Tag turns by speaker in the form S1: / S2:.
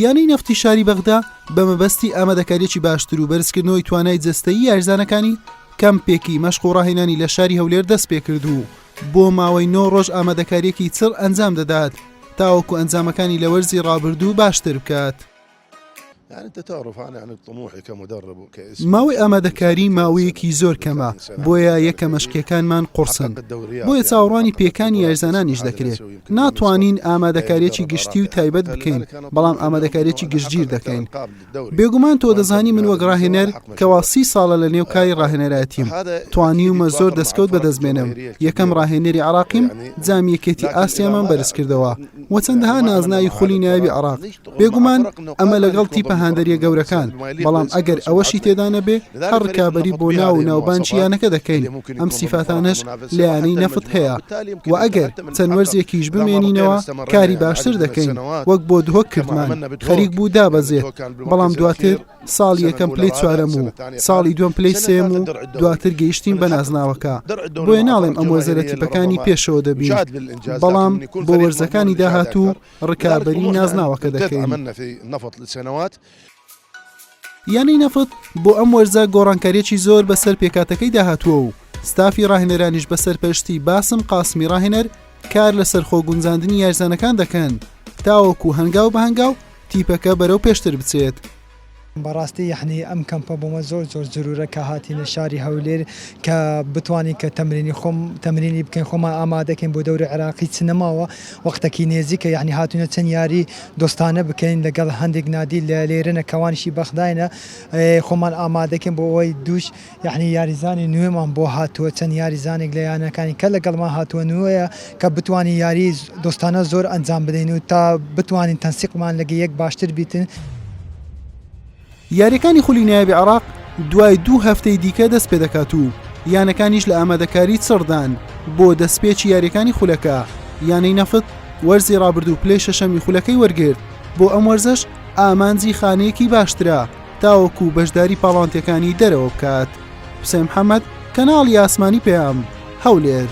S1: یانەی نەفتی شاری بەغدا بە مەبەستی ئامادەکارییەکی باشتر و بەرزکردنەوەی توانای جەستەیی یاریزانەکانی، کەمپێکی مەشق و ڕاهێنانی لە شاری هەولێر دەستپێکرد و بۆ ماوەی نۆ ڕۆژ ئامادەکارییەکی چڕ ئەنجام دەدات تاوەکو ئەنجامەکانی لە وەرزی ڕابردوو باشتر بکات. ماوەی ئامادەکاری ماوەیەکی زۆر کەمە، بۆیە یەکە مەشقیەکانمان قوڕسن، بۆیە چاوەڕوانی پێکانی یاریزانانیش دەکرێت، ناتوانین ئامادەکاریەکی گشتی و تایبەت بکەین، بەڵام ئامادەکاریەکی گشتگیر دەکەین. بێگومان تۆ دەزانی من وەک ڕاهێنەر کەوا سی ساڵە لە نێو کاری ڕاهێنەرایەتیم، توانیومە زۆر دەستکەوت بەدەستبێنم، یەکەم ڕاهێنەری عێراقیم جامی یەکێتی ئاسیامان بەرزکردەوە و چەندەها نازناوی خولی نایابی عێراق، بێگومان ئەمە لەگەڵ تیپە هاندەرییە گەورەکان، بەڵام ئەگەر ئەوەشی تێدا نەبێ هەر ڕکابەری بۆ ناو و ناوبانگی یانەکە دەکەین، ئەم سیفاتانەش لە یانەی نەفت هەیە و ئەگەر چەند وەرزێکیش بمێنینەوە کاری باشتر دەکەین وەک بۆ دهۆک کردمان، خەریک بوو دابەزێت، بەڵام دواتر ساڵی یەکەم پلەی چوارەم و ساڵی دووەم پلەی سێیەم و دواتر گەیشتین بە نازناوەکە، بۆیە ناڵێم ئەم وەرزە لە تیپەکانی پێشەوە دەبین، بەڵام بۆ وەرزەکانی داهاتوو ڕکابەری نازناوەکە دەکەین. یانەی نەفت بۆ ئەم وەرزە گۆڕانکارییەکی زۆر بەسەر پێکهاتەکەیدا هاتووە و ستافی ڕاهێنەرانیش بە سەرپەرشتی باسم قاسمی ڕاهێنەر کار لەسەر خۆگونجاندنی یاریزانەکان دەکەن تاوەکو هەنگاو بە هەنگاو تیپەکە بەرەو پێشتر بچێت.
S2: بەڕاستی یەعنی ئەم کەمپە بۆمە زۆر زۆر زرورە کە هاتینە شاری هەولێر کە بتوانین کە تەمرینی خۆم تەمرینی بکەین خۆمان ئامادەکەین بۆ دەوری عێراقی چ نەماوە وەختەکی نێزیکە یەعنی هاتوینە چەند یاری دۆستانە بکەین لەگەڵ هەندێک نادی لە لێرەنە کەوانیشی بەغداینە خۆمان ئامادەکەین بۆ ئەوەی دووش یەعنی یاریزانی نوێمان بۆ هاتووە چەند یاریزانێک لە یانەکانی کە لەگەڵمان هاتووە نوێیە کە بتوانین یاری دۆستانە زۆر ئەنجام بدەین و تا بتوانین تەنسیقمان لەگە یەک باشتر بیتن.
S1: یاریەکانی خولی نایابی عێراق دوای دوو هەفتەی دیکە دەست پێدەکات و یانەکانیش لە ئامادەکاری چڕدان بۆ دەستپێکی یاریەکانی خولەکە، یانەی نەفت وەرزی رابردوو پلەی شەشەمی خولەکەی وەرگرت، بۆ ئەم وەرزەش ئامانجی خانەیەکی باشترە تاوەکو بەشداری پاڵاوتەکانی دەرەوە بکات. حوسێن محەمەد، کەناڵی ئاسمانی پەیام، هەولێر.